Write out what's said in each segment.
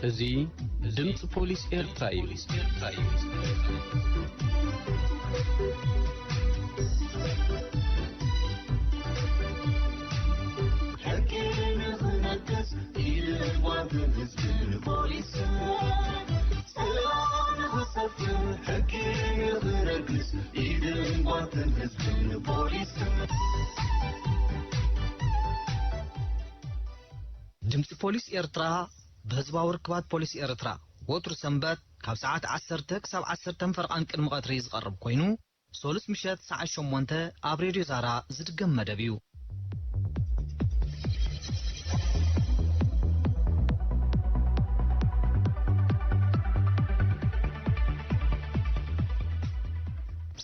እዚ ድምፂ ፖሊስ ኤርትራ እዩ። ሕጊ ንኽነግስ ኢድን ጓንትን ህዝብን ፖሊስን፣ ሰላም ንኽሰፍን ሕጊ ንኽነግስ ኢድን ጓንትን ህዝብን ፖሊስን። ድምፂ ፖሊስ ኤርትራ ብህዝባዊ ርክባት ፖሊስ ኤርትራ ወትሩ ሰንበት ካብ ሰዓት ዓሰርተ ክሳብ ዓሰርተ ፈርቓን ቅድሚ ቀትሪ ዝቐርብ ኮይኑ፣ ሶሉስ ምሸት ሰዓት ሸሞንተ ኣብ ሬድዮ ዛራ ዝድገም መደብ እዩ።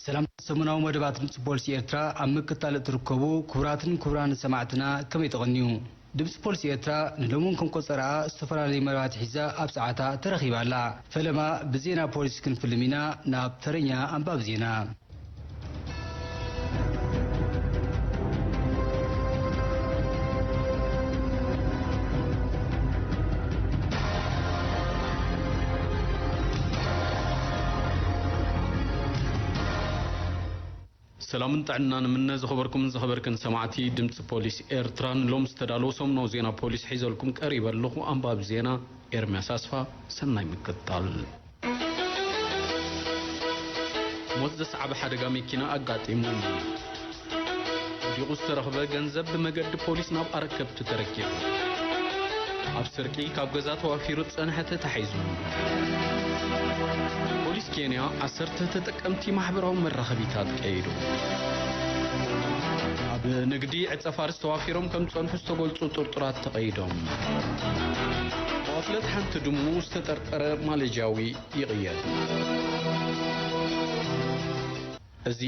ሰላም፣ ሰሙናዊ መደባት ድምፂ ፖሊስ ኤርትራ ኣብ ምክታል እትርከቡ ክቡራትን ክቡራን ሰማዕትና ከመይ ተቐንዩ? ድምፂ ፖሊስ ኤርትራ ንሎሚ እውን ከም ቆጸራኣ ዝተፈላለዩ መደባት ሒዛ ኣብ ሰዓታ ተረኺባ ኣላ። ፈለማ ብዜና ፖሊስ ክንፍልም ኢና። ናብ ተረኛ ኣንባቢ ዜና። ሰላምን ጥዕናን ምነ ዝኸበርኩምን ዝኸበርክን ሰማዕቲ ድምፂ ፖሊስ ኤርትራ፣ ንሎም ዝተዳለወ ሰሙናዊ ዜና ፖሊስ ሒዘልኩም ቀሪበ ኣለኹ። ኣንባቢ ዜና ኤርምያስ ኣስፋ። ሰናይ ምክትታል። ሞት ዘስዓበ ሓደጋ መኪና ኣጋጢሙ። ወዲቑ ዝተረኽበ ገንዘብ ብመገዲ ፖሊስ ናብ ኣረከብቲ ተረኪቡ። ኣብ ስርቂ ካብ ገዛ ተዋፊሩ ዝጸንሐ ተታሒዙ። ፖሊስ ኬንያ ዓሰርተ ተጠቀምቲ ማሕበራዊ መራኸቢታት ቀይዱ። ኣብ ንግዲ ዕጸ ፋርስ ተዋፊሮም ከም ዝጸንሑ ዝተገልጹ ጥርጡራት ተቐይዶም። ብቕትለት ሓንቲ ድሙ ዝተጠርጠረ ማሌዥያዊ ይቕየድ። እዚ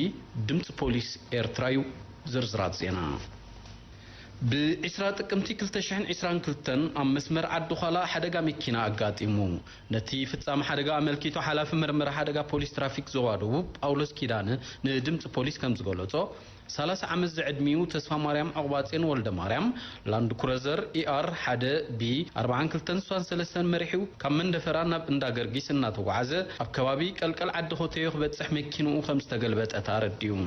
ድምፂ ፖሊስ ኤርትራ እዩ። ዝርዝራት ዜና። ብ ዒስራ ጥቅምቲ ክልተ ሽሕን ዒስራን ክልተን ኣብ መስመር ዓዲ ዃላ ሓደጋ መኪና ኣጋጢሙ። ነቲ ፍጻመ ሓደጋ ኣመልኪቱ ሓላፊ መርመራ ሓደጋ ፖሊስ ትራፊክ ዞባ ደቡብ ጳውሎስ ኪዳነ ንድምፂ ፖሊስ ከም ዝገለጾ፣ ሰላሳ ዓመት ዝዕድሚኡ ተስፋ ማርያም ዑቕባጼን ወልደ ማርያም ላንድ ክሩዘር ኢኣር ሓደ ቢ ኣርብዓን ክልተን ስሳን ሰለስተን መሪሑ ካብ መንደፈራ ናብ እንዳ ገርጊስ እናተጓዓዘ ኣብ ከባቢ ቀልቀል ዓዲ ኮተዮ ክበጽሕ መኪንኡ ከም ዝተገልበጠት ኣረዲኡ።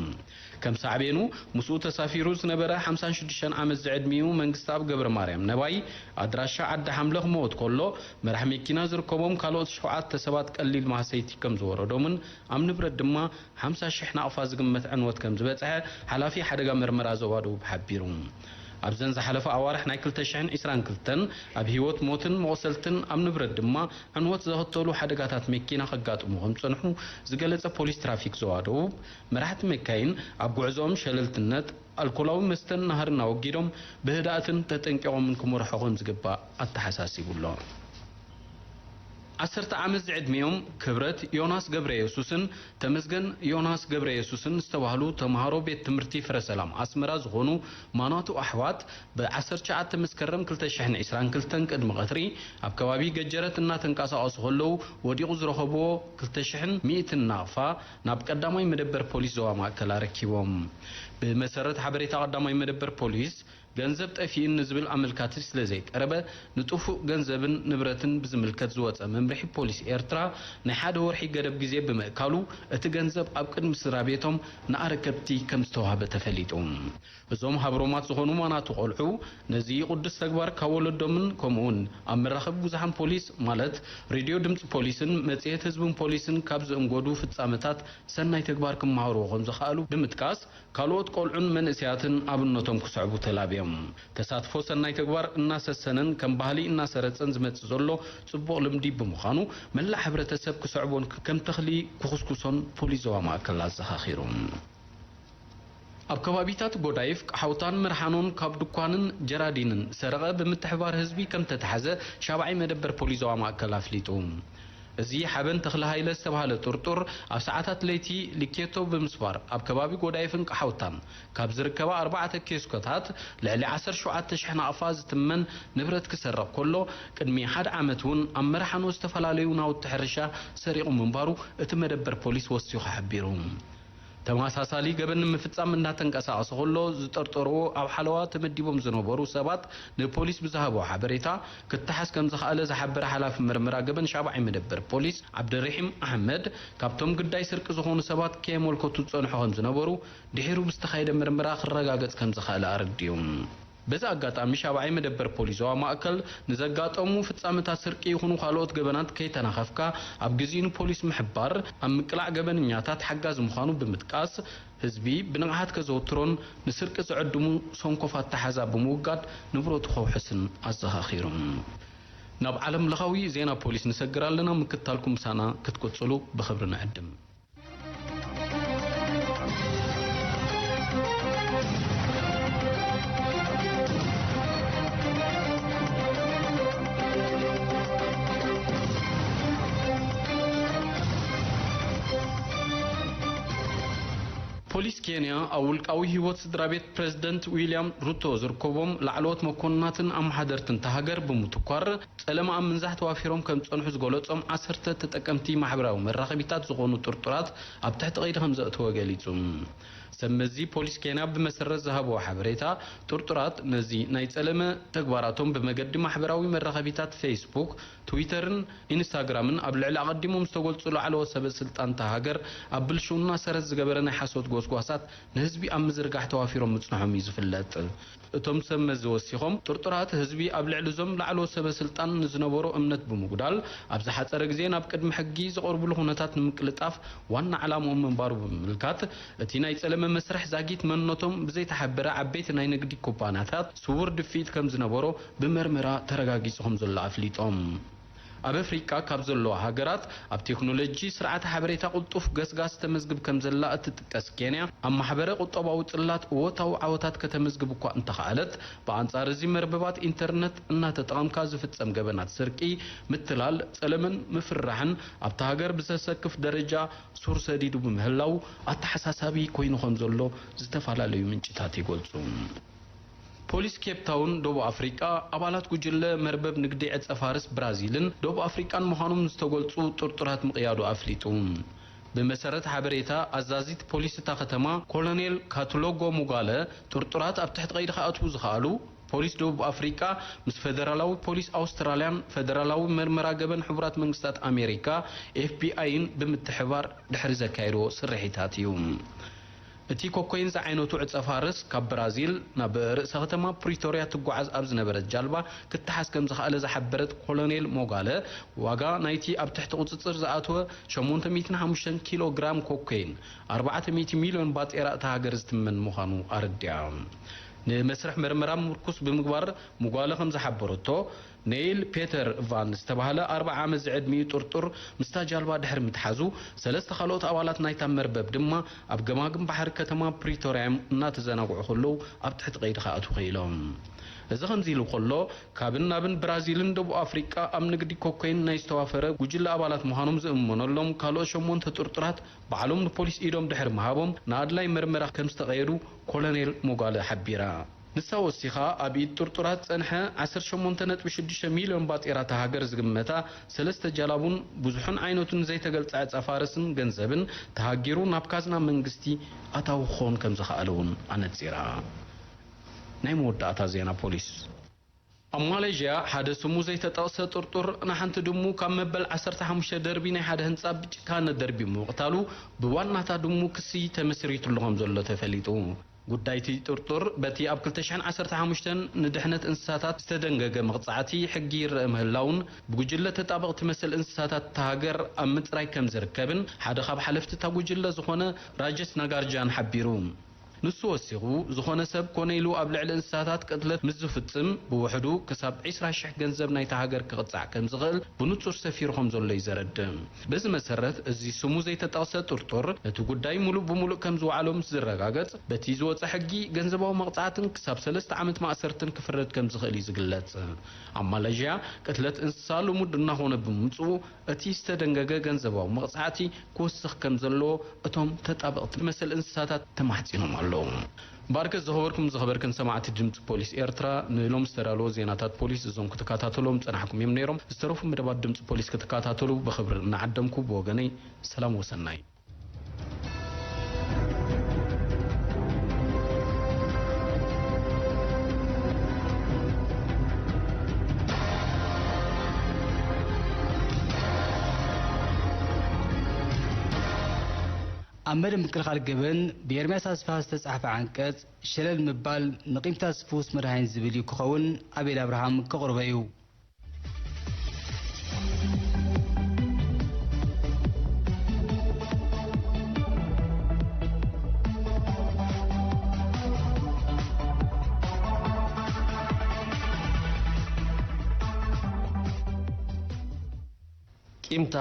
ከም ሳዕቤኑ ምስኡ ተሳፊሩ ዝነበረ ሓምሳን ሽዱሽተን ዓመት ዝዕድሚኡ መንግስተኣብ ገብረ ማርያም ነባይ ኣድራሻ ዓዲ ሓምለ ክመወት ከሎ፣ መራሕ መኪና ዝርከቦም ካልኦት ሸውዓተ ሰባት ቀሊል ማህሰይቲ ከም ዝወረዶምን ኣብ ንብረት ድማ ሓምሳ ሽሕ ናቕፋ ዝግመት ዕንወት ከም ዝበጽሐ ሓላፊ ሓደጋ መርመራ ዞባ ደቡብ ሓቢሩ። ኣብዘን ዝሓለፋ ኣዋርሕ ናይ ክልተ ሽሕን ዒስራን ክልተን ኣብ ህይወት ሞትን መቑሰልትን ኣብ ንብረት ድማ ዕንወት ዘኸተሉ ሓደጋታት መኪና ከጋጥሙ ከም ዝጸንሑ ዝገለጸ ፖሊስ ትራፊክ ዞባ ደቡብ፣ መራሕቲ መካይን ኣብ ጉዕዞኦም ሸለልትነት፣ ኣልኮላዊ መስተን ናህርን ኣወጊዶም ብህድኣትን ተጠንቂቖምን ክመርሑ ከም ዝግባእ ኣተሓሳሲቡ ኣሎ። ዓሰርተ ዓመት ዝዕድሚኦም ክብረት ዮናስ ገብረየሱስን ተመስገን ዮናስ ገብረየሱስን ዝተባህሉ ተምሃሮ ቤት ትምህርቲ ፍረ ሰላም ኣስመራ ዝኾኑ ማናቱ ኣሕዋት፣ ብ ዓሰርተ ትሽዓተ መስከረም ክልተ ሽሕን ዒስራን ክልተን ቅድሚ ቀትሪ ኣብ ከባቢ ገጀረት እናተንቀሳቐሱ ከለዉ ወዲቑ ዝረኸብዎ ክልተ ሽሕን ሚእትን ናቕፋ ናብ ቀዳማይ መደበር ፖሊስ ዞባ ማእከል ኣረኪቦም። ብመሰረት ሓበሬታ ቀዳማይ መደበር ፖሊስ፣ ገንዘብ ጠፊእኒ ዝብል ኣመልካቲ ስለ ዘይቀረበ፣ ንጥፉእ ገንዘብን ንብረትን ብዝምልከት ዝወጸ መምርሒ ፖሊስ ኤርትራ ናይ ሓደ ወርሒ ገደብ ግዜ ብምእካሉ፣ እቲ ገንዘብ ኣብ ቅድሚ ስድራ ቤቶም ንኣረከብቲ ከም ዝተዋህበ ተፈሊጡ። እዞም ሃብሮማት ዝኾኑ ማናቱ ቆልዑ፣ ነዚ ቅዱስ ተግባር ካብ ወለዶምን ከምኡውን ኣብ መራኸቢ ብዙሓን ፖሊስ፣ ማለት ሬድዮ ድምፂ ፖሊስን መጽሔት ህዝብን ፖሊስን ካብ ዝእንገዱ ፍጻመታት ሰናይ ተግባር ክመሃርዎ ከም ዝኸኣሉ ብምጥቃስ፣ ካልኦት ቆልዑን መንእሰያትን ኣብነቶም ክስዕቡ ተላብዮም። ተሳትፎ ሰናይ ተግባር እናሰሰነን ከም ባህሊ እናሰረጸን ዝመጽእ ዘሎ ጽቡቕ ልምዲ ብምዃኑ፣ መላእ ሕብረተሰብ ክስዕቦን ከም ተኽሊ ክኹስኩሶን ፖሊስ ዞባ ማእከል ኣዘኻኺሩ። ኣብ ከባቢታት ጎዳይፍ፣ ቃሓውታን መርሓኖን ካብ ድኳንን ጀራዲንን ሰረቐ ብምትሕባር ህዝቢ ከም ተታሕዘ ሻብዓይ መደበር ፖሊስ ዞባ ማእከል ኣፍሊጡ። እዚ ሓበን ተኽለ ሃይለ ዝተባህለ ጥርጡር ኣብ ሰዓታት ለይቲ ሊኬቶ ብምስባር ኣብ ከባቢ ጎዳይፍን ቃሓውታን ካብ ዝርከባ ኣርባዕተ ኬስኮታት ልዕሊ ዓሰርተ ሸውዓተ ሽሕ ናቕፋ ዝትመን ንብረት ክሰርቕ ከሎ፣ ቅድሚ ሓደ ዓመት እውን ኣብ መርሓኖ ዝተፈላለዩ ናውቲ ሕርሻ ሰሪቑ ምንባሩ እቲ መደበር ፖሊስ ወሲኹ ሓቢሩ። ተመሳሳሊ ገበን ንምፍጻም እናተንቀሳቐሰ ከሎ ዝጠርጠርዎ ኣብ ሓለዋ ተመዲቦም ዝነበሩ ሰባት ንፖሊስ ብዝሃቦ ሓበሬታ ክተሓዝ ከም ዝኸኣለ ዝሓበረ ሓላፊ መርመራ ገበን ሻብዓይ መደበር ፖሊስ ዓብደርሒም ኣሕመድ፣ ካብቶም ግዳይ ስርቂ ዝኾኑ ሰባት ከየመልከቱ ዝጸንሑ ከም ዝነበሩ ድሒሩ ብዝተኻየደ መርመራ ክረጋገጽ ከም ዝኸኣለ ኣረዲኡ። በዚ ኣጋጣሚ ሻብዓይ መደበር ፖሊስ ዞባ ማእከል ንዘጋጠሙ ፍጻመታት ስርቂ ይኹኑ ካልኦት ገበናት ከይተናኸፍካ ኣብ ግዜኡ ንፖሊስ ምሕባር ኣብ ምቅላዕ ገበነኛታት ሓጋዚ ምዃኑ ብምጥቃስ፣ ህዝቢ ብንቕሓት ከዘውትሮን ንስርቂ ዝዕድሙ ሰንኮፍ ኣተሓዛ ብምውጋድ ንብረቱ ከውሕስን ኣዘኻኺሩ። ናብ ዓለም ለኻዊ ዜና ፖሊስ ንሰግር ኣለና። ምክታልኩም ምሳና ክትቅጽሉ ብኽብሪ ንዕድም። ፖሊስ ኬንያ ኣብ ውልቃዊ ህይወት ስድራ ቤት ፕሬዝደንት ዊልያም ሩቶ ዝርከቦም ላዕለዎት መኮንናትን ኣመሓደርትን እታ ሃገር ብምትኳር፣ ጸለመ ኣብ ምንዛሕ ተዋፊሮም ከም ዝጸንሑ ዝገለጾም ዓሰርተ ተጠቀምቲ ማሕበራዊ መራኸቢታት ዝኾኑ ጥርጡራት ኣብ ትሕቲ ቀይዲ ከም ዘእተወ ገሊጹ። ሰብ መዚ ፖሊስ ኬንያ ብመሰረት ዝሃብዎ ሓበሬታ፣ ጥርጡራት ነዚ ናይ ጸለመ ተግባራቶም ብመገዲ ማሕበራዊ መራኸቢታት ፌስቡክ፣ ትዊተርን ኢንስታግራምን ኣብ ልዕሊ ኣቐዲሞም ዝተገልጹ ላዕለዎት ሰበ ስልጣን እታ ሃገር ኣብ ብልሽውና ሰረት ዝገበረ ናይ ሓሶት ጎስጓሳት ንህዝቢ ኣብ ምዝርጋሕ ተዋፊሮም ምጽንሖም እዩ ዝፍለጥ። እቶም ሰብ መዚ ወሲኾም፣ ጥርጡራት ህዝቢ ኣብ ልዕሊ እዞም ላዕለዎት ሰበ ስልጣን ንዝነበሮ እምነት ብምጉዳል፣ ኣብ ዝሓጸረ ግዜ ናብ ቅድሚ ሕጊ ዝቐርብሉ ኩነታት ንምቅልጣፍ ዋና ዕላምኦም ምንባሩ ብምምልካት፣ እቲ ናይ ጸለመ መስርሕ ዛጊት መንነቶም ብዘይተሓበረ ዓበይቲ ናይ ንግዲ ኩባንያታት ስዉር ድፍኢት ከም ዝነበሮ ብመርመራ ተረጋጊጹ ከም ዘሎ ኣፍሊጦም። ኣብ ኣፍሪቃ ካብ ዘለዋ ሃገራት ኣብ ቴክኖሎጂ ስርዓተ ሓበሬታ ቅልጡፍ ገስጋስ ተመዝግብ ከም ዘላ እትጥቀስ ኬንያ፣ ኣብ ማሕበረ ቁጠባዊ ጽላት እወታዊ ዓወታት ከተመዝግብ እኳ እንተኸኣለት፣ ብኣንጻር እዚ መርበባት ኢንተርነት እናተጠቐምካ ዝፍጸም ገበናት ስርቂ፣ ምትላል፣ ጸለመን ምፍርራሕን ኣብታ ሃገር ብዘሰክፍ ደረጃ ሱር ሰዲዱ ብምህላው ኣተሓሳሳቢ ኮይኑ ከም ዘሎ ዝተፈላለዩ ምንጭታት ይገልጹ። ፖሊስ ኬፕ ታውን ደቡብ ኣፍሪቃ፣ ኣባላት ጉጅለ መርበብ ንግዲ ዕጸ ፋርስ ብራዚልን ደቡብ ኣፍሪቃን ምዃኖም ዝተገልጹ ጥርጡራት ምቕያዱ ኣፍሊጡ። ብመሰረት ሓበሬታ ኣዛዚት ፖሊስ እታ ከተማ ኮሎኔል ካትሎጎ ሙጋለ፣ ጥርጡራት ኣብ ትሕቲ ቀይዲ ክኣትዉ ዝኸኣሉ፣ ፖሊስ ደቡብ ኣፍሪቃ ምስ ፈደራላዊ ፖሊስ ኣውስትራልያን ፈደራላዊ መርመራ ገበን ሕቡራት መንግስታት ኣሜሪካ፣ ኤፍ ቢ ኣይን ብምትሕባር ድሕሪ ዘካየድዎ ስርሒታት እዩ። እቲ ኮኮይን ዝዓይነቱ ዕጸ ፋርስ ካብ ብራዚል ናብ ርእሰ ከተማ ፕሪቶርያ ትጓዓዝ ኣብ ዝነበረት ጃልባ ክተሓዝ ከም ዝኸኣለ ዝሓበረት ኮሎኔል ሞጋለ፣ ዋጋ ናይቲ ኣብ ትሕቲ ቁጽጽር ዝኣተወ ሸሞንተ ሚእትን ሓሙሽተን ኪሎ ግራም ኮኮይን ኣርባዕተ ሚእቲ ሚልዮን ባጤራ እታ ሃገር ዝትመን ምዃኑ ኣረዲኣ። ንመስርሕ መርመራ ምርኩስ ብምግባር፣ ሙጓለ ከም ዝሓበረቶ፣ ኔይል ፔተር ቫን ዝተባህለ ኣርብዓ ዓመት ዝዕድሚኡ ጥርጡር ምስታ ጃልባ ድሕሪ ምትሓዙ፣ ሰለስተ ካልኦት ኣባላት ናይታ መርበብ ድማ ኣብ ገማግም ባሕሪ ከተማ ፕሪቶርያ እዮም እናተዘናግዑ ከለዉ ኣብ ትሕቲ ቀይዲ ክኣትዉ ክኢሎም። እዚ ከምዚ ኢሉ ከሎ፣ ካብን ናብን ብራዚልን ደቡብ ኣፍሪቃ ኣብ ንግዲ ኮኮይን ናይ ዝተዋፈረ ጉጅለ ኣባላት ምዃኖም ዝእመነሎም ካልኦት ሸሞንተ ጥርጡራት ባዕሎም ንፖሊስ ኢዶም ድሕሪ ምሃቦም ንኣድላይ መርመራ ከም ዝተቐየዱ ኮሎኔል ሞጋለ ሓቢራ። ንሳ ወሲኻ፣ ኣብ ኢድ ጥርጡራት ጸንሐ ዓሰርተ ሸሞንተ ነጥቢ ሽዱሽተ ሚልዮን ባጤራ እታ ሃገር ዝግመታ ሰለስተ ጃላቡን ብዙሕን ዓይነቱን ዘይተገልጸ ዕጸ ፋርስን ገንዘብን ተሃጊሩ ናብ ካዝና መንግስቲ ኣታዊ ክኸውን ከም ዝኸኣለ እውን ኣነጺራ። ናይ መወዳእታ ዜና ፖሊስ። ኣብ ማሌዥያ ሓደ ስሙ ዘይተጠቕሰ ጥርጡር ንሓንቲ ድሙ ካብ መበል ዓሰርተ ሓሙሽተ ደርቢ ናይ ሓደ ህንጻ ብጭካነ ደርቢ ምቕታሉ ብዋናታ ድሙ ክሲ ተመስሪቱሉ ከም ዘሎ ተፈሊጡ። ጉዳይቲ ጥርጡር በቲ ኣብ ክልተ ሽሕን ዓሰርተ ሓሙሽተን ንድሕነት እንስሳታት ዝተደንገገ መቕጻዕቲ ሕጊ ይረአ ምህላውን ብጉጅለ ተጣበቕቲ መሰል እንስሳታት እታ ሃገር ኣብ ምጽራይ ከም ዝርከብን ሓደ ካብ ሓለፍቲ እታ ጉጅለ ዝኾነ ራጀስ ናጋርጃን ሓቢሩ። ንሱ ወሲኹ፣ ዝኾነ ሰብ ኮነ ኢሉ ኣብ ልዕሊ እንስሳታት ቅትለት ምስ ዝፍጽም፣ ብውሕዱ ክሳብ ዕስራ ሽሕ ገንዘብ ናይታ ሃገር ክቕጻዕ ከም ዝኽእል ብንጹር ሰፊሩ ከም ዘሎ እዩ ዘረድእ። በዚ መሰረት፣ እዚ ስሙ ዘይተጠቕሰ ጥርጡር፣ እቲ ጉዳይ ምሉእ ብምሉእ ከም ዝወዓሎ ምስ ዝረጋገጽ፣ በቲ ዝወጸ ሕጊ ገንዘባዊ መቕጻዕትን ክሳብ ሰለስተ ዓመት ማእሰርትን ክፍረድ ከም ዝኽእል እዩ ዝግለጽ። ኣብ ማላይዥያ፣ ቅትለት እንስሳ ልሙድ እናኾነ ብምምጽኡ፣ እቲ ዝተደንገገ ገንዘባዊ መቕጻዕቲ ክወስኽ ከም ዘለዎ እቶም ተጣበቕቲ መሰል እንስሳታት ተማሕጺኖም ኣለዉ። እምበኣርከስ ዝኸበርኩም ዝኸበርክን ሰማዕቲ ድምፂ ፖሊስ ኤርትራ፣ ንሎም ዝተዳለወ ዜናታት ፖሊስ እዞም ክትከታተሎም ጸናሕኩም እዮም ነይሮም። ዝተረፉ መደባት ድምፂ ፖሊስ ክትከታተሉ ብኽብሪ እናዓደምኩ፣ ብወገነይ ሰላም ወሰናይ። ኣብ መደብ ምክልኻል ገበን ብኤርምያስ ኣስፍሃ ዝተጻሕፈ ዓንቀጽ፣ ሸለል ምባል ንቂምታ ዝፍውስ መድሃኒት ዝብል እዩ ክኸውን ኣቤል ኣብርሃም ከቕርቦ እዩ። ቂምታ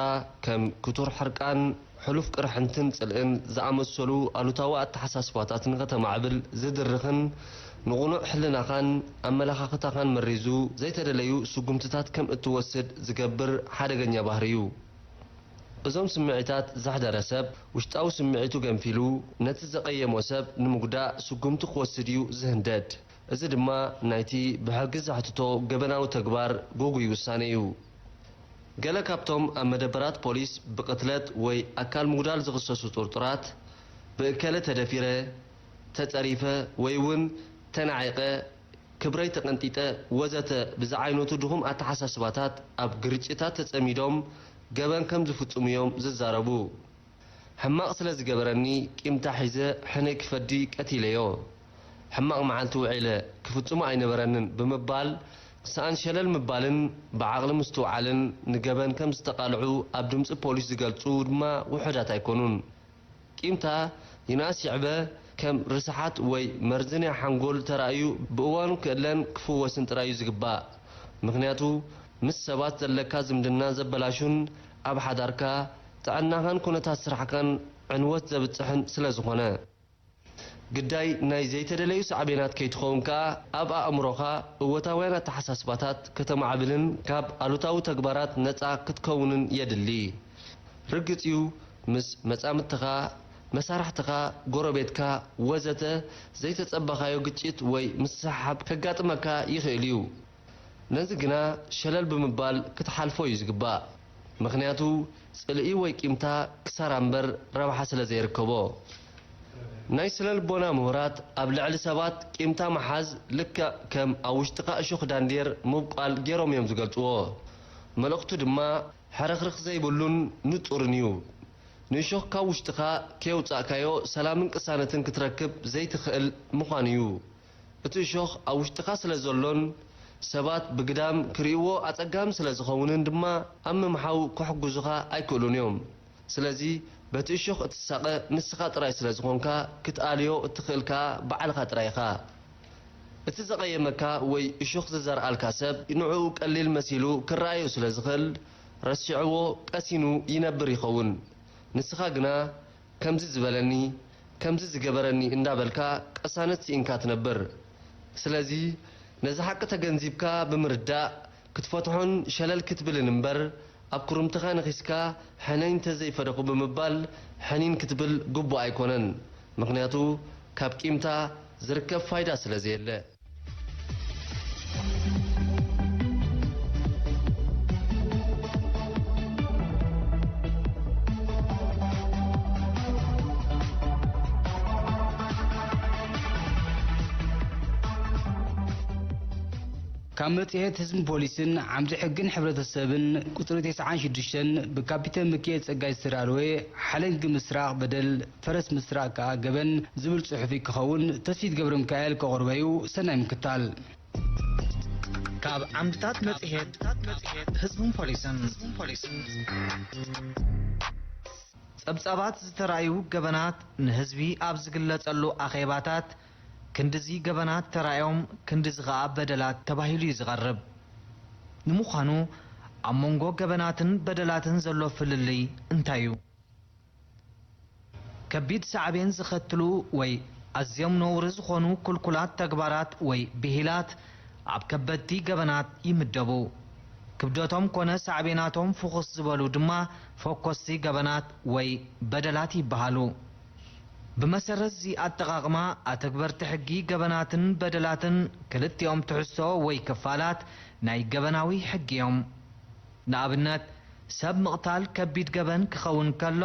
ከም ክቱር ሕርቃን፣ ሕሉፍ ቅርሕንትን ጽልእን ዝኣመሰሉ ኣሉታዊ ኣተሓሳስባታት ንኸተማዕብል ዝድርኽን ንቕኑዕ ሕልናኻን ኣመለኻኽታኻን መሪዙ ዘይተደለዩ ስጉምትታት ከም እትወስድ ዝገብር ሓደገኛ ባህሪ እዩ። እዞም ስምዒታት ዘሕደረ ሰብ፣ ውሽጣዊ ስምዒቱ ገንፊሉ፣ ነቲ ዘቐየሞ ሰብ ንምጉዳእ ስጉምቲ ክወስድ እዩ ዝህንደድ። እዚ ድማ ናይቲ ብሕጊ ዘሕትቶ ገበናዊ ተግባር ግጉይ ውሳነ እዩ። ገለ ካብቶም ኣብ መደበራት ፖሊስ ብቕትለት ወይ ኣካል ምጉዳል ዝኽሰሱ ጥርጡራት፣ ብእከለ ተደፊረ፣ ተጸሪፈ ወይ እውን ተናዒቐ፣ ክብረይ ተቐንጢጠ፣ ወዘተ ብዝዓይነቱ ድኹም ኣተሓሳስባታት ኣብ ግርጭታት ተጸሚዶም ገበን ከም ዝፍጽሙ እዮም ዝዛረቡ። ሕማቕ ስለ ዝገበረኒ ቂምታ ሒዘ ሕነይ ክፈዲ ቀቲለዮ። ሕማቕ መዓልቲ ውዒለ፣ ክፍጽሞ ኣይነበረንን ብምባል፣ ሰኣን ሸለል ምባልን ብዓቕሊ ምስትውዓልን ንገበን ከም ዝተቓልዑ ኣብ ድምጺ ፖሊስ ዝገልጹ ድማ ውሑዳት ኣይኮኑን። ቂምታ ይንኣስ ይዕበ፣ ከም ርስሓት ወይ መርዚ ናይ ሓንጎል ተራእዩ ብእዋኑ ክእለን ክፍወስን ጥራይ እዩ ዝግባእ። ምኽንያቱ፣ ምስ ሰባት ዘለካ ዝምድና ዘበላሹን ኣብ ሓዳርካ፣ ጥዕናኻን ኩነታት ስራሕካን ዕንወት ዘብጽሕን ስለ ዝኾነ። ግዳይ ናይ ዘይተደለዩ ሳዕቤናት ከይትኸውን ከኣ፣ ኣብ ኣእምሮኻ እወታውያን ኣተሓሳስባታት ከተማዕብልን ካብ ኣሉታዊ ተግባራት ነጻ ክትከውንን የድሊ። ርግጽ እዩ፣ ምስ መጻምድትኻ፣ መሳርሕትኻ፣ ጎረቤትካ፣ ወዘተ ዘይተጸበኻዮ ግጭት ወይ ምስሕሓብ ከጋጥመካ ይኽእል እዩ። ነዚ ግና ሸለል ብምባል ክትሓልፎ እዩ ዝግባእ። ምኽንያቱ፣ ጽልኢ ወይ ቂምታ ክሳራ እምበር ረብሓ ስለ ዘይርከቦ። ናይ ስነ ልቦና ምሁራት ኣብ ልዕሊ ሰባት ቂምታ ምሓዝ ልክዕ ከም ኣብ ውሽጥኻ እሾኽ ዳንዴር ምብቋል ገይሮም እዮም ዝገልጽዎ። መልእኽቱ ድማ ሕርኽርኽ ዘይብሉን ንጹርን እዩ። ንእሾኽ ካብ ውሽጥኻ ከየውጻእካዮ ሰላምን ቅሳነትን ክትረክብ ዘይትኽእል ምዃኑ እዩ። እቲ እሾኽ ኣብ ውሽጥኻ ስለ ዘሎን ሰባት ብግዳም ክርእይዎ ኣጸጋሚ ስለ ዝኸውንን ድማ፣ ኣብ ምምሓው ክሕግዙኻ ኣይክእሉን እዮም። ስለዚ፣ በቲ እሾኽ እትሳቐ ንስኻ ጥራይ ስለ ዝኾንካ፣ ክትኣልዮ እትኽእል ከኣ ባዕልኻ ጥራይ ኢኻ። እቲ ዘቐየመካ ወይ እሾኽ ዝዘርኣልካ ሰብ፣ ንዕኡ ቀሊል መሲሉ ክረኣዮ ስለ ዝኽእል፣ ረሲዕዎ ቀሲኑ ይነብር ይኸውን። ንስኻ ግና፣ ከምዚ ዝበለኒ፣ ከምዚ ዝገበረኒ እንዳበልካ ቅሳነት ስኢንካ ትነብር። ስለዚ ነዚ ሓቂ ተገንዚብካ ብምርዳእ ክትፈትሖን ሸለል ክትብልን እምበር፣ ኣብ ኩርምትኻ ነኺስካ ሕነይ እንተዘይፈደኹ ብምባል ሕኒን ክትብል ግቡእ ኣይኮነን። ምኽንያቱ ካብ ቂምታ ዝርከብ ፋይዳ ስለ ዘየለ። ካብ መጽሔት ህዝብን ፖሊስን ዓምዲ ሕግን ሕብረተሰብን ቁጽሪ ተስዓን ሽዱሽተን ብካፒተን ምክኤል ጸጋይ ዝተዳለወ ሓለንጊ ምስራቕ በደል፣ ፈረስ ምስራቕ ከኣ ገበን ዝብል ጽሑፍ ክኸውን ተስፊት ገብረ ሚካኤል ከቕርበዩ። ሰናይ ምክታል። ካብ ዓምድታት መጽሔት ህዝብን ፖሊስን። ጸብጻባት ዝተራእዩ ገበናት ንህዝቢ ኣብ ዝግለጸሉ ኣኼባታት፣ ክንድዚ ገበናት ተራእዮም፣ ክንድዚ ኸኣ በደላት ተባሂሉ እዩ ዝቐርብ። ንምዃኑ፣ ኣብ መንጎ ገበናትን በደላትን ዘሎ ፍልልይ እንታይ እዩ? ከቢድ ሳዕቤን ዘኸትሉ ወይ ኣዝዮም ነውሪ ዝኾኑ ክልኩላት ተግባራት ወይ ብሂላት ኣብ ከበድቲ ገበናት ይምደቡ። ክብደቶም ኮነ ሳዕቤናቶም ፍኹስ ዝበሉ ድማ ፈኮስቲ ገበናት ወይ በደላት ይበሃሉ። ብመሰረት እዚ ኣጠቓቕማ፣ ኣተግበርቲ ሕጊ ገበናትን በደላትን ክልቲኦም ትሕዝቶ ወይ ክፋላት ናይ ገበናዊ ሕጊ እዮም። ንኣብነት፣ ሰብ ምቕታል ከቢድ ገበን ክኸውን ከሎ፣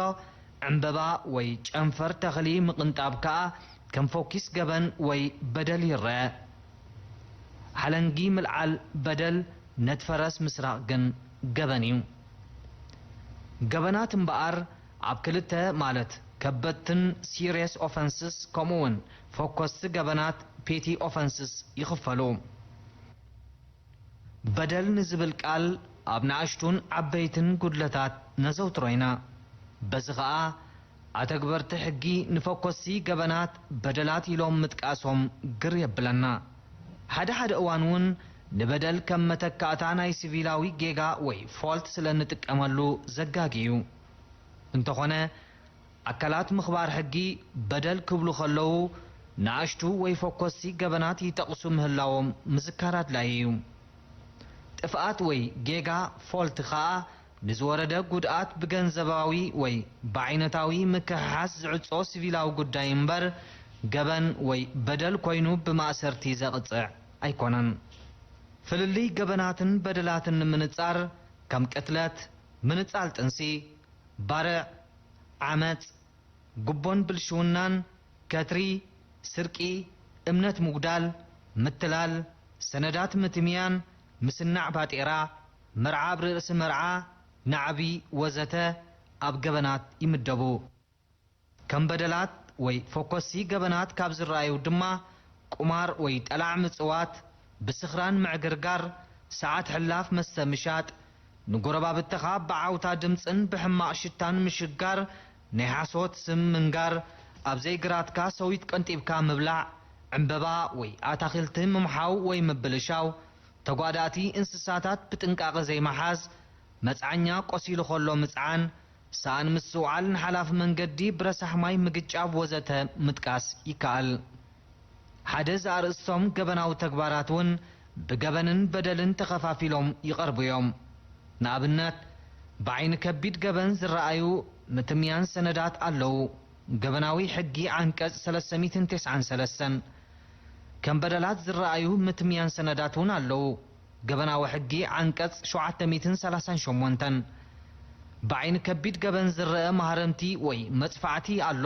ዕምበባ ወይ ጨንፈር ተኽሊ ምቕንጣብ ከኣ ከም ፈኲስ ገበን ወይ በደል ይረአ። ሓለንጊ ምልዓል በደል፣ ነቲ ፈረስ ምስራቕ ግን ገበን እዩ። ገበናት እምበኣር ኣብ ክልተ፣ ማለት ከበድትን serious offences ከምኡ እውን ፈኮስቲ ገበናት petty offences ይኽፈሉ። በደል ንዝብል ቃል ኣብ ንኣሽቱን ዓበይትን ጉድለታት ነዘውትሮ ኢና። በዚ ኸኣ ኣተግበርቲ ሕጊ ንፈኮስቲ ገበናት በደላት ኢሎም ምጥቃሶም ግር የብለና። ሓደ ሓደ እዋን እውን ንበደል ከም መተካእታ ናይ ሲቪላዊ ጌጋ ወይ ፎልት ስለ እንጥቀመሉ ዘጋጊ እዩ። እንተኾነ ኣካላት ምኽባር ሕጊ በደል ክብሉ ከለዉ ንኣሽቱ ወይ ፈኮስቲ ገበናት ይጠቕሱ ምህላዎም ምዝካር ኣድላዪ እዩ። ጥፍኣት ወይ ጌጋ ፎልት ኸኣ ንዝወረደ ጉድኣት ብገንዘባዊ ወይ ብዓይነታዊ ምክሕሓስ ዝዕጾ ሲቪላዊ ጉዳይ እምበር ገበን ወይ በደል ኮይኑ ብማእሰርቲ ዘቕጽዕ ኣይኮነን። ፍልልይ ገበናትን በደላትን ንምንጻር ከም ቅትለት፣ ምንጻል ጥንሲ፣ ባርዕ፣ ዓመጽ፣ ጉቦን ብልሽውናን፣ ከትሪ፣ ስርቂ፣ እምነት ምጉዳል፣ ምትላል፣ ሰነዳት ምትምያን፣ ምስናዕ ባጤራ፣ መርዓ ኣብ ርእሲ መርዓ፣ ናዕቢ ወዘተ ኣብ ገበናት ይምደቡ። ከም በደላት ወይ ፈኮሲ ገበናት ካብ ዝረኣዩ ድማ ቁማር ወይ ጠላዕ ምጽዋት፣ ብስኽራን ምዕግርጋር፣ ሰዓት ሕላፍ መስተ ምሻጥ፣ ንጎረባብትኻ ብዓውታ ድምጽን ብሕማቕ ሽታን ምሽጋር፣ ናይ ሓሶት ስም ምንጋር፣ ኣብ ዘይግራትካ ሰዊት ቀንጢብካ ምብላዕ፣ ዕምበባ ወይ ኣታኺልቲ ምምሓው ወይ ምብልሻው፣ ተጓዳእቲ እንስሳታት ብጥንቃቐ ዘይምሓዝ፣ መጽዓኛ ቆሲሉ ከሎ ምጽዓን፣ ሰኣን ምስትውዓል፣ ንሓላፊ መንገዲ ብረሳሕ ማይ ምግጫብ ወዘተ ምጥቃስ ይከኣል። ሓደ ዘኣርእስቶም ገበናዊ ተግባራት እውን ብገበንን በደልን ተኸፋፊሎም ይቐርቡ እዮም። ንኣብነት፣ ብዓይኒ ከቢድ ገበን ዝረኣዩ ምትምያን ሰነዳት ኣለዉ። ገበናዊ ሕጊ ዓንቀጽ ሰለስተ ሚእትን ተስዓን ሰለስተን። ከም በደላት ዝረኣዩ ምትምያን ሰነዳት እውን ኣለዉ። ገበናዊ ሕጊ ዓንቀጽ ሸውዓተ ሚእትን ሰላሳን ሸሞንተን። ብዓይኒ ከቢድ ገበን ዝረአ ማህረምቲ ወይ መጽፋዕቲ ኣሎ።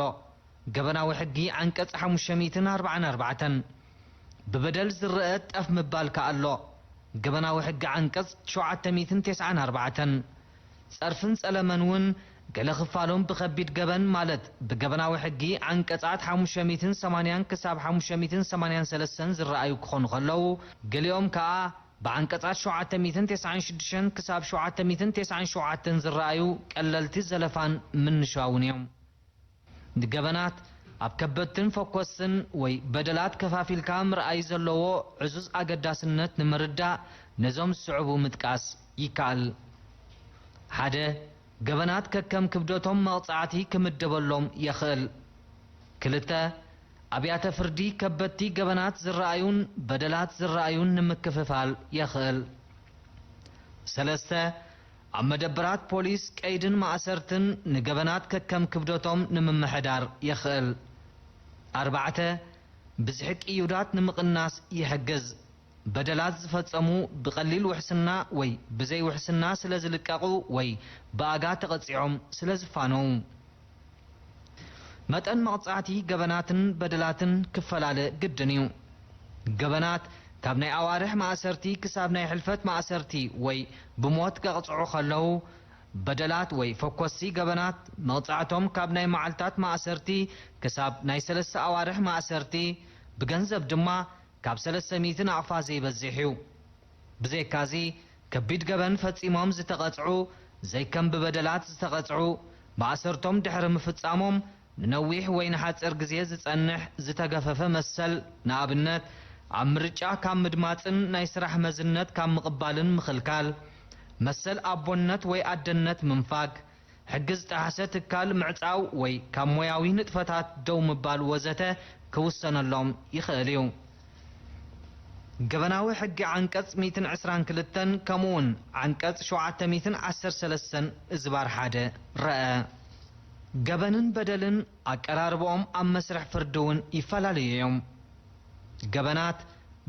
ገበናዊ ሕጊ ዓንቀጽ ሓሙሽተ ሚእትን ኣርባዓን ኣርባዕተን። ብበደል ዝረአ ጠፍ ምባል ከኣ ኣሎ። ገበናዊ ሕጊ ዓንቀጽ ሸውዓተ ሚእትን ተስዓን ኣርባዕተን። ጸርፍን ጸለመን እውን ገለ ክፋሎም ብኸቢድ ገበን ማለት ብገበናዊ ሕጊ ዓንቀጻት ሓሙሽተ ሚእትን ሰማንያን ክሳብ ሓሙሽተ ሚእትን ሰማንያን ሰለስተን ዝረኣዩ ክኾኑ ከለዉ፣ ገሊኦም ከኣ ብዓንቀጻት ሸውዓተ ሚእትን ተስዓን ሽዱሽተን ክሳብ ሸውዓተ ሚእትን ተስዓን ሸውዓተን ዝረኣዩ ቀለልቲ ዘለፋን ምንሻውን እዮም። ንገበናት ኣብ ከበድትን ፈኮስትን ወይ በደላት ከፋፊልካ ምርኣይ ዘለዎ ዕዙዝ ኣገዳስነት ንምርዳእ ነዞም ዝስዕቡ ምጥቃስ ይከኣል። ሓደ፣ ገበናት ከከም ክብደቶም መቕጻዕቲ ክምደበሎም የኽእል። ክልተ፣ ኣብያተ ፍርዲ ከበድቲ ገበናት ዝረኣዩን በደላት ዝረኣዩን ንምክፍፋል የኽእል። ሰለስተ፣ ኣብ መደበራት ፖሊስ ቀይድን ማእሰርትን ንገበናት ከከም ክብደቶም ንምምሕዳር የኽእል። ኣርባዕተ፣ ብዝሒ ቅዩዳት ንምቕናስ ይሕግዝ። በደላት ዝፈጸሙ ብቐሊል ውሕስና ወይ ብዘይ ውሕስና ስለ ዝልቀቑ ወይ ብኣጋ ተቐጺዖም ስለ ዝፋነዉ። መጠን መቕጻዕቲ ገበናትን በደላትን ክፈላለ ግድን እዩ። ገበናት ካብ ናይ ኣዋርሕ ማእሰርቲ ክሳብ ናይ ሕልፈት ማእሰርቲ ወይ ብሞት ከቕጽዑ ከለዉ፣ በደላት ወይ ፈኮስቲ ገበናት መቕጻዕቶም ካብ ናይ መዓልታት ማእሰርቲ ክሳብ ናይ ሰለስተ ኣዋርሕ ማእሰርቲ፣ ብገንዘብ ድማ ካብ ሰለስተ ሚእቲ ናቕፋ ዘይበዝሕ እዩ። ብዘይካዚ፣ ከቢድ ገበን ፈጺሞም ዝተቐጽዑ፣ ዘይከም ብበደላት ዝተቐጽዑ፣ ማእሰርቶም ድሕሪ ምፍጻሞም ንነዊሕ ወይ ንሓጺር ግዜ ዝጸንሕ ዝተገፈፈ መሰል፣ ንኣብነት፣ ኣብ ምርጫ ካብ ምድማጽን ናይ ስራሕ መዝነት ካብ ምቕባልን ምኽልካል፣ መሰል ኣቦነት ወይ ኣደነት ምንፋግ፣ ሕጊ ዝጠሓሰ ትካል ምዕጻው ወይ ካብ ሞያዊ ንጥፈታት ደው ምባል ወዘተ ክውሰነሎም ይኽእል እዩ። ገበናዊ ሕጊ ዓንቀጽ ሚእትን ዕስራን ክልተን ከምኡውን ዓንቀጽ ሸውዓተ ሚእትን ዓሰርተ ሰለስተን እዝባር ሓደ ረኣ። ገበንን በደልን ኣቀራርባኦም ኣብ መስርሕ ፍርዲ እውን ይፈላለዩ እዮም። ገበናት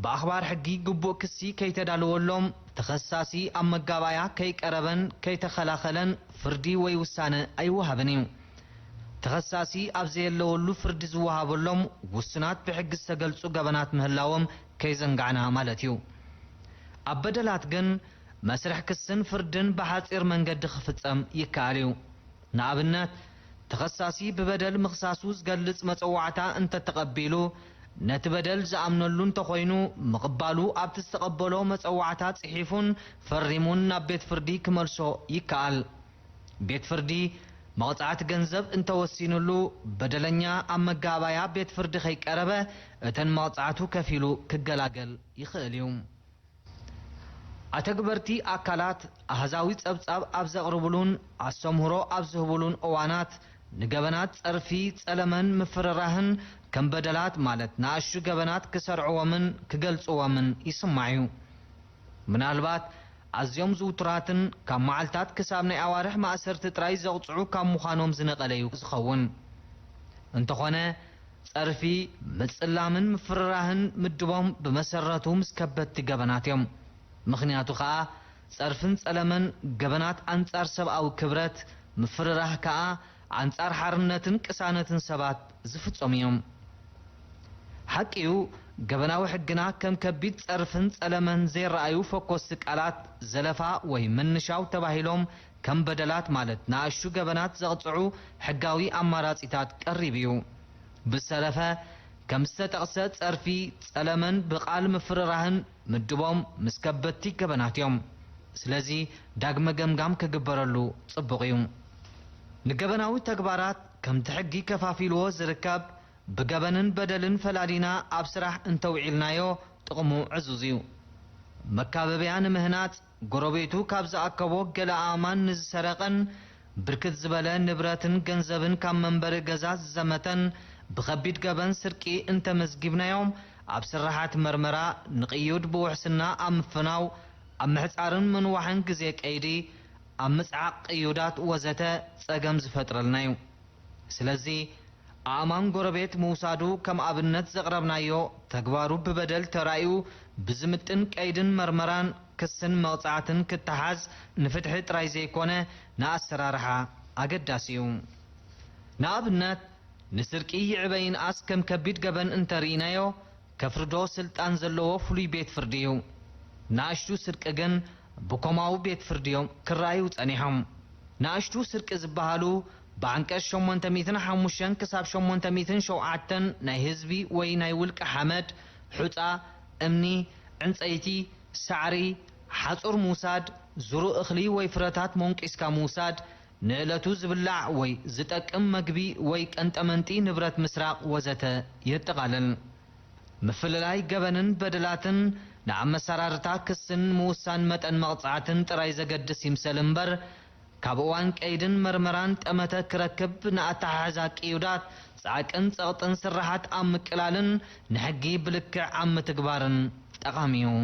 ብኣኽባር ሕጊ ግቡእ ክሲ ከይተዳለወሎም፣ ተኸሳሲ ኣብ መጋባእያ ከይቀረበን ከይተኸላኸለን ፍርዲ ወይ ውሳነ ኣይወሃብን እዩ። ተኸሳሲ ኣብ ዘየለወሉ ፍርዲ ዝወሃበሎም ውሱናት ብሕጊ ዝተገልጹ ገበናት ምህላዎም ከይዘንጋዕና ማለት እዩ። ኣብ በደላት ግን መስርሕ ክስን ፍርድን ብሓጺር መንገዲ ክፍጸም ይከኣል እዩ። ንኣብነት፣ ተኸሳሲ ብበደል ምኽሳሱ ዝገልጽ መጸዋዕታ እንተተቐቢሉ፣ ነቲ በደል ዝኣምነሉ እንተኾይኑ፣ ምቕባሉ ኣብቲ ዝተቐበሎ መጸዋዕታ ጽሒፉን ፈሪሙን ናብ ቤት ፍርዲ ክመልሶ ይከኣል። ቤት ፍርዲ መቕጻዕቲ ገንዘብ እንተወሲኑሉ፣ በደለኛ ኣብ መጋባያ ቤት ፍርዲ ከይቀረበ እተን መቕጻዕቱ ከፊሉ ክገላገል ይኽእል እዩ። ኣተግበርቲ ኣካላት ኣሃዛዊ ጸብጻብ ኣብ ዘቕርብሉን ኣስተምህሮ ኣብ ዝህብሉን እዋናት፣ ንገበናት ጸርፊ፣ ጸለመን ምፍርራህን ከም በደላት፣ ማለት ንኣሽቱ ገበናት ክሰርዕዎምን ክገልጽዎምን ይስማዕ እዩ። ምናልባት ኣዝዮም ዝውቱራትን ካብ መዓልታት ክሳብ ናይ ኣዋርሕ ማእሰርቲ ጥራይ ዘቕጽዑ ካብ ምዃኖም ዝነቐለ እዩ ዝኸውን። እንተኾነ፣ ጸርፊ፣ ምጽላምን ምፍርራህን ምድቦም ብመሰረቱ ምስ ከበድቲ ገበናት እዮም። ምኽንያቱ ከኣ፣ ጸርፍን ጸለመን ገበናት ኣንጻር ሰብኣዊ ክብረት፣ ምፍርራህ ከኣ ኣንጻር ሓርነትን ቅሳነትን ሰባት ዝፍጸሙ እዮም። ሓቂ እዩ፣ ገበናዊ ሕግና ከም ከቢድ ጸርፍን ጸለመን ዘይረኣዩ ፈኮስቲ ቃላት፣ ዘለፋ ወይ ምንሻው ተባሂሎም ከም በደላት፣ ማለት ንኣሽቱ ገበናት ዘቕጽዑ ሕጋዊ ኣማራጺታት ቀሪቡ እዩ። ብዝተረፈ፣ ከም ዝተጠቕሰ ጸርፊ፣ ጸለመን ብቓል ምፍርራህን ምድቦም ምስ ከበድቲ ገበናት እዮም። ስለዚ ዳግመ ገምጋም ክግበረሉ ጽቡቕ እዩ። ንገበናዊ ተግባራት ከምቲ ሕጊ ከፋፊልዎ ዝርከብ ብገበንን በደልን ፈላሊና ኣብ ስራሕ እንተውዒልናዮ ጥቕሙ ዕዙዝ እዩ። መካበብያ ንምህናጽ፣ ጎረቤቱ ካብ ዝኣከቦ ገለ ኣእማን ንዝሰረቐን ብርክት ዝበለ ንብረትን ገንዘብን ካብ መንበሪ ገዛ ዝዘመተን ብኸቢድ ገበን ስርቂ እንተመዝጊብናዮም፣ ኣብ ስራሓት መርመራ ንቕዩድ ብውሕስና ኣብ ምፍናው፣ ኣብ ምሕጻርን ምንዋሕን ግዜ ቀይዲ፣ ኣብ ምጽዓቕ ቅዩዳት ወዘተ ጸገም ዝፈጥረልና እዩ። ስለዚ ኣእማን ጎረቤት ምውሳዱ ከም ኣብነት ዘቕረብናዮ፣ ተግባሩ ብበደል ተራእዩ ብዝምጥን ቀይድን መርመራን ክስን መቕጻዕትን ክተሓዝ ንፍትሒ ጥራይ ዘይኮነ ንኣሰራርሓ ኣገዳሲ እዩ። ንኣብነት፣ ንስርቂ ይዕበ ይንኣስ ከም ከቢድ ገበን እንተርኢናዮ፣ ከፍርዶ ስልጣን ዘለዎ ፍሉይ ቤት ፍርዲ እዩ። ንኣሽቱ ስርቂ ግን ብኮማዊ ቤት ፍርዲ እዮም ክረኣዩ ጸኒሖም። ንኣሽቱ ስርቂ ዝበሃሉ ብዓንቀጽ ሸሞንተ ሚእትን ሓሙሽተን ክሳብ ሸሞንተ ሚእትን ሸውዓተን ናይ ህዝቢ ወይ ናይ ውልቂ ሓመድ፣ ሑጻ፣ እምኒ፣ ዕንጸይቲ፣ ሳዕሪ፣ ሓጹር ምውሳድ፣ ዝሩእ እኽሊ ወይ ፍረታት ሞንቂስካ ምውሳድ፣ ንዕለቱ ዝብላዕ ወይ ዝጠቅም መግቢ ወይ ቀንጠመንጢ ንብረት ምስራቕ ወዘተ የጠቓልል። ምፍልላይ ገበንን በደላትን ንኣመሰራርታ ክስን ምውሳን መጠን መቕጻዕትን ጥራይ ዘገድስ ይምሰል እምበር፣ ካብ እዋን ቀይድን መርመራን ጠመተ ክረክብ ንኣተሓሕዛ ቅዩዳት፣ ጻዕቅን ጸቕጥን ስርሓት ኣብ ምቅላልን ንሕጊ ብልክዕ ኣብ ምትግባርን ጠቓሚ እዩ።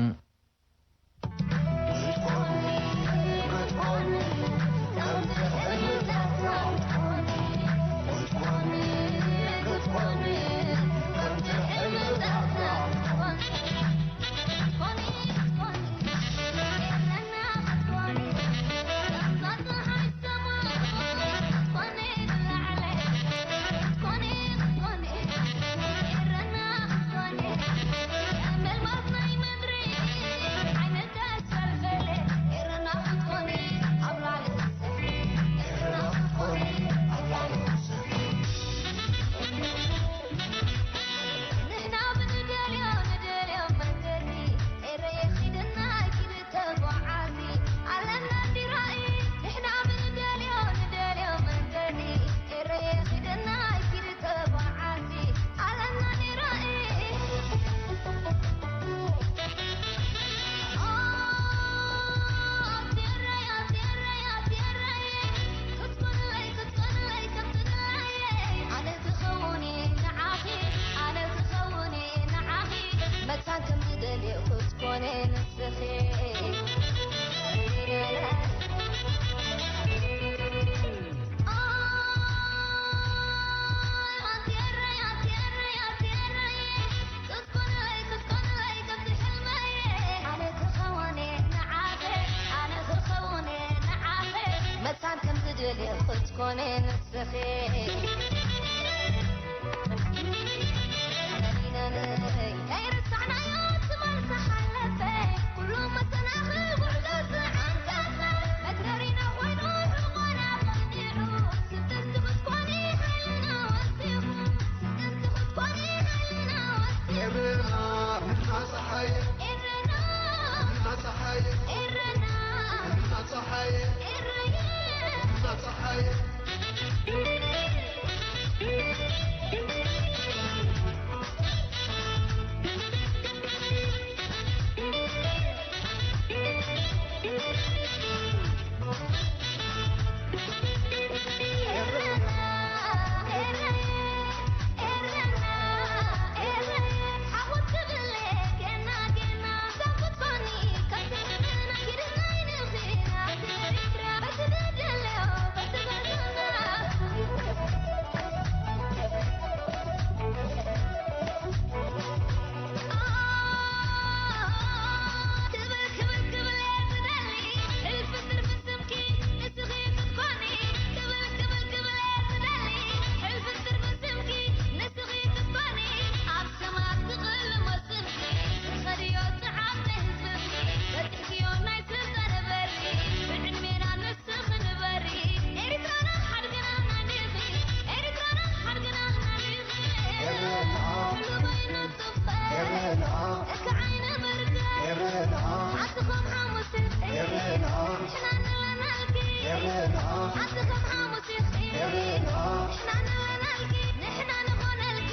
ኣቲ ከም ሓሙስ ኢኺ ንሕና ንኾነልኪ፣ ንሕና ንኾነልኪ።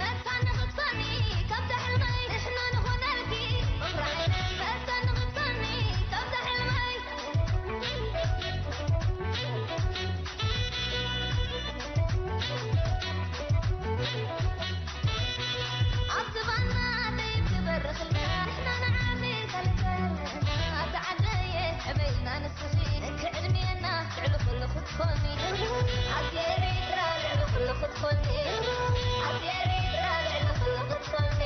መታን ንኽትኮኒ ካብዛ ሕልመይ፣ ንሕና ንኾነልኪ። መታን ንኽትኮኒ ካብዛ ሕልመይ። ኣብቲ ባና ደይትበርኽልና፣ ንሕና ንዓቢ ከልበና። ኣቲ ዓደየ ሕበይና ንስኺ፣ ክዕድሜና ልዕሊ ኩሉ ክትኮኒ። ኣቲ ኤሪትራ ልዕሊ ኩሉ ክትኮኒ። ኣቲ ኤሪትራ ልዕሊ ኩሉ ክትኮኒ።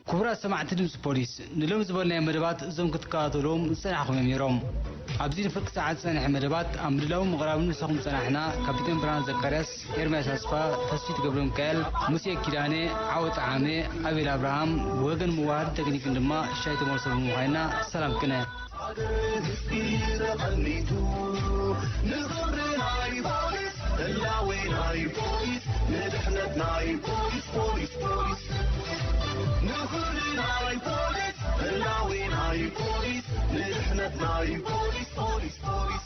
ክቡራት ሰማዕቲ ድምፂ ፖሊስ፣ ንሎም ዝበልናዮ መደባት እዞም ክትከታተልዎም ዝጸናሕኹም እዮም ነይሮም። ኣብዚ ንፍርቂ ሰዓት ዝጸንሐ መደባት ኣብ ምድላውን ምቕራብን ምሳኹም ዝጸናሕና ካፒቴን ብርሃን ዘካርያስ፣ ኤርምያስ ኣስፋ፣ ተስፊት ገብረሚካኤል፣ ሙሴ ኪዳነ፣ ዓወት ጠዓመ፣ ኣቤል ኣብርሃም፣ ወገን መዋሃዲ ቴክኒክን ድማ ሻይ ተመልሶ ብምዃንና ሰላም ቅነ። ሃገር ህዝቢ ተቐኒቱ ንኽብሪ ናይ ፖሊስ ህላዌ ናይ ፖሊስ ንድሕነት ናይ ፖሊስ ፖሊስ ፖሊስ ንኽብሪ ናይ ፖሊስ ህላዌ ናይ ፖሊስ ንድሕነት ናይ ፖሊስ ፖሊስ ፖሊስ